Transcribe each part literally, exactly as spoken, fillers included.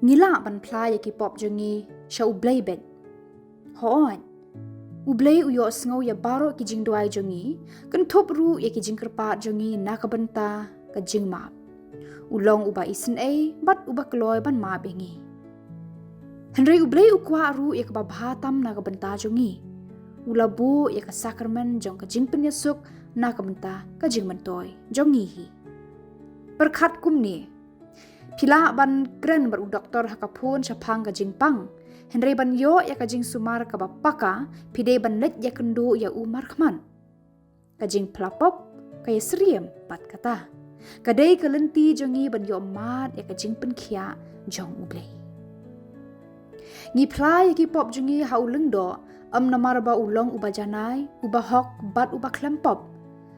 Ngi lah ban phla ïa ki pop jong ngi sha U Blei beit? Hooid. U Blei u ïohsngew ïa baroh ki jingduwai jong ngi, kynthup ruh ïa ki jingkyrpad jong ngi na ka bynta ka jingmap. U long uba isynei bad uba kloi ban map ïa ngi. Hynrei U Blei u kwah ruh ïa kaba bha tam na ka bynta jong ngi. U la buh ïa ka sakramen jong ka jingpynïasuk na ka bynta ka jingmyntoi jong ngi hi. Pyrkhat kumne: phi lah ban kren bad u doktor ha ka phone shaphang ka jingpang, hynrei ban ïoh ïa ka jingsumar kaba paka, phi dei ban leit ïakynduh ïa u markhmat. Ka jingphla pop ka ïasyriem bad kata. Ka dei ka lynti jong ngi ban ïoh mad ïa ka jingpynkhiah jong U Blei. Ngi phla ïa ki pop jong ngi ha U Lyngdoh, ym namar ba u long uba janai, uba hok bad uba khlem pop,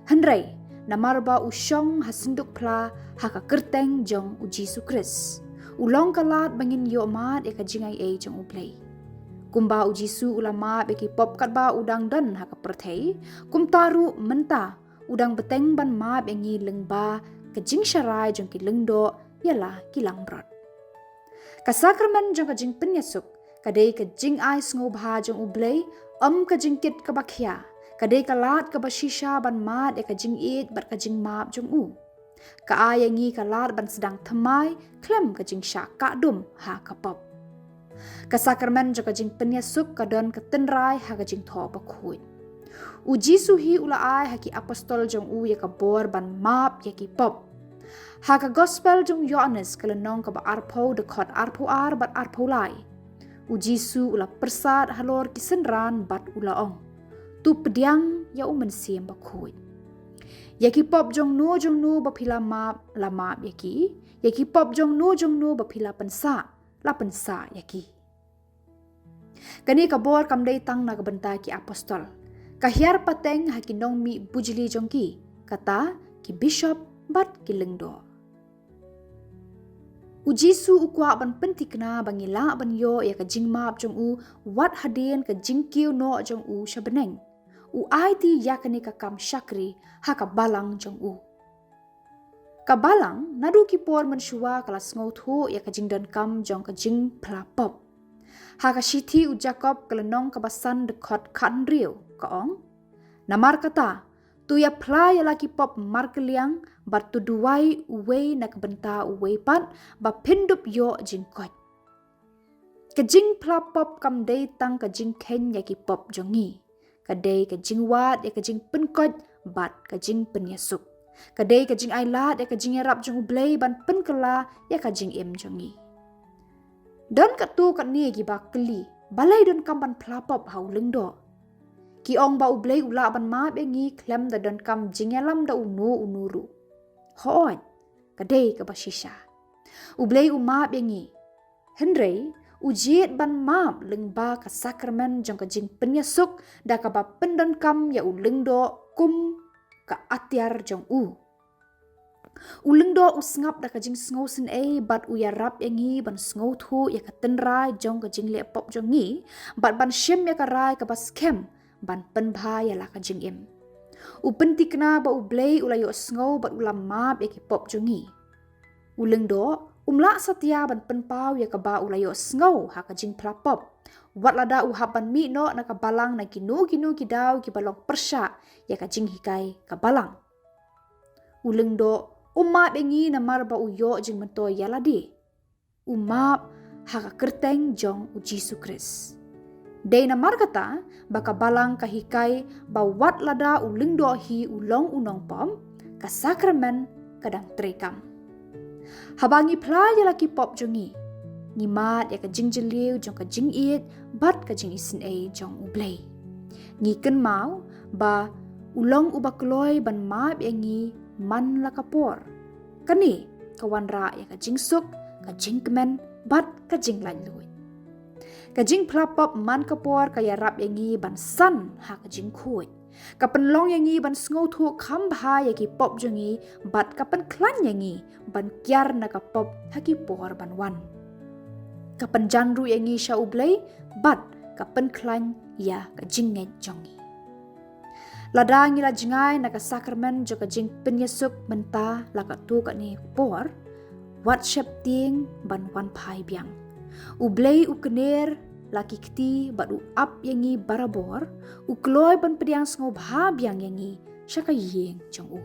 hynrei namar ba u shong ha synduk phla ha ka kyrteng jong U Jisu Khrist. U long ka lad ba ngin ïoh mad ïa ka jingaiei jong U Blei. Kumba U Jisu u la map ïa ki pop katba u dang don ha ka pyrthei, kumta ruh mynta u dang bteng ban map ïa ngi lyngba ka jingsharai jong ki lyngdoh ïa la ki langbrot. Ka sakramen jong ka jingpynïasuk ka dei ka jingai sngewbha jong U Blei, ym ka jingkit kaba khia. Ka dei ka lad kaba shisha ban mad ïa ka jingïeit bad ka jingmap jong U. Ka ai ïa ngi ka lad ban sdang thymmai khlem ka jingshah kah dum ha ka pop. Ka sakramen jong ka jingpynïasuk ka don ka tynrai ha ka Jingthoh Bakhuid. U Jisu hi u la ai ha ki apostol jong u ïa ka bor ban map ïa ki pop. Ha ka Gospel jong u Ïoannis, ka lynnong kaba arphew, dkhot arphew ar bad arphew lai, U Jisu u la pyrsad halor ki synran bad u la ong: To pdiang ïa U Mynsiem Bakhuid. Ïa ki pop jong no jong no ba phi la map, la map ïa ki. Ïa ki pop jong no jong no ba phi la pynsah, la pynsah ïa ki. Kane ka bor kam dei tang na ka bynta ki apostol. Ka hiar pateng ha ki nongmih bujli jong ki, kata ki bishop bad ki lyngdoh. U Jisu u kwah ban pynthikna ba ngi lah ban ïoh ïa ka jingmap jong u wat hadien ka jingkiew noh jong u sha bneng. U aiti ïa kane ka kam shakri ha ka balang jong u. Ka balang naduh ki por mynshuwa ka la sngewthuh ïa ka jingdonkam jong ka jingphla pop. Ha ka shithi u Jakob, ka lynnong kaba san, dkhot khathynriew, ka ong: Namar kata, to ïaphla ïa la ki pop markylliang bad to duwai uwei na ka bynta uwei pat, ba phin dup ïoh jingkoit. Ka jingphla pop kam dei tang ka jingkheiñ ïa ki pop jong ngi. Ka dei ka jingwad ïa ka jingpynkoit bad ka jingpynïasuk. Ka dei ka jingailad ïa ka jingïarap jong U Blei ban pynkylla ïa ka jingim jong ngi. Don katto katne kiba kylli, balei donkam ban phla pop ha U Lyngdoh? Ki ong ba U Blei u lah ban map ïa ngi khlem da donkam jingïalam da uno uno ruh. Hooid, ka dei kaba shisha. U Blei u map ïa ngi. Hynrei u jied ban map lyngba ka sakramen jong ka jingpynïasuk da kaba pyndonkam ïa U Lyngdoh kum ka atiar jong u. U Lyngdoh u sngap da ka jingsngewsynei bad u ïarap ïa ngi ban sngewthuh ïa ka tynrai jong ka jingleh pop jong ngi bad ban shim ïa ka rai kaba skhem ban pynbha ïa la ka jingim. U pynthikna ba U Blei u la ïohsngew bad u la map ïa ki pop jong ngi. U Lyngdoh um lah satia ban pynpaw ïa kaba u la ïohsngew ha ka jingphla pop, wat lada u hap ban mih noh na ka balang na kino kino ki daw kiba long pyrshah ïa ka jinghikai ka balang. U Lyngdoh um map ïa ngi namar ba u ïoh jingmyntoi ïa lade. U map ha ka kyrteng jong U Jisu Khrist. Dei namar kata ba ka balang ka hikai ba wat lada U Lyngdoh hi u long u nongpop, ka sakramen ka dang treikam. Haba ngi phla ïa la ki pop jong ngi, ngi mad ïa ka jingjylliew jong ka jingïeit bad ka jingisynei jong U Blei. Ngi kynmaw ba u long uba kloi ban map ïa ngi man la ka por. Kane ka wanrah ïa ka jingsuk, ka jingkmen bad ka jinglaitluid. Ka jingphla pop man ka por ka ïarap ïa ngi ban san ha ka jingkhuid. Ka pynlong ïa ngi ban sngewthuh kham bha ïa ki pop jong ngi bad ka pynkhlaiñ ïa ngi ban kiar na ka pop ha ki por ban wan. Ka pynjan ruh ïa ngi sha U Blei bad ka pynkhlaiñ ïa ka jingngeit jong ngi. Lada ngi la jngai na ka sakramen jong ka jingpynïasuk mynta la katto katne por, wat sheptieng ban wan phai biang. U Blei u kner la ki kti bad u ap ïa ngi barabor, u kloi ban pdiang sngewbha biang ïa ngi sha ka ïing jong u.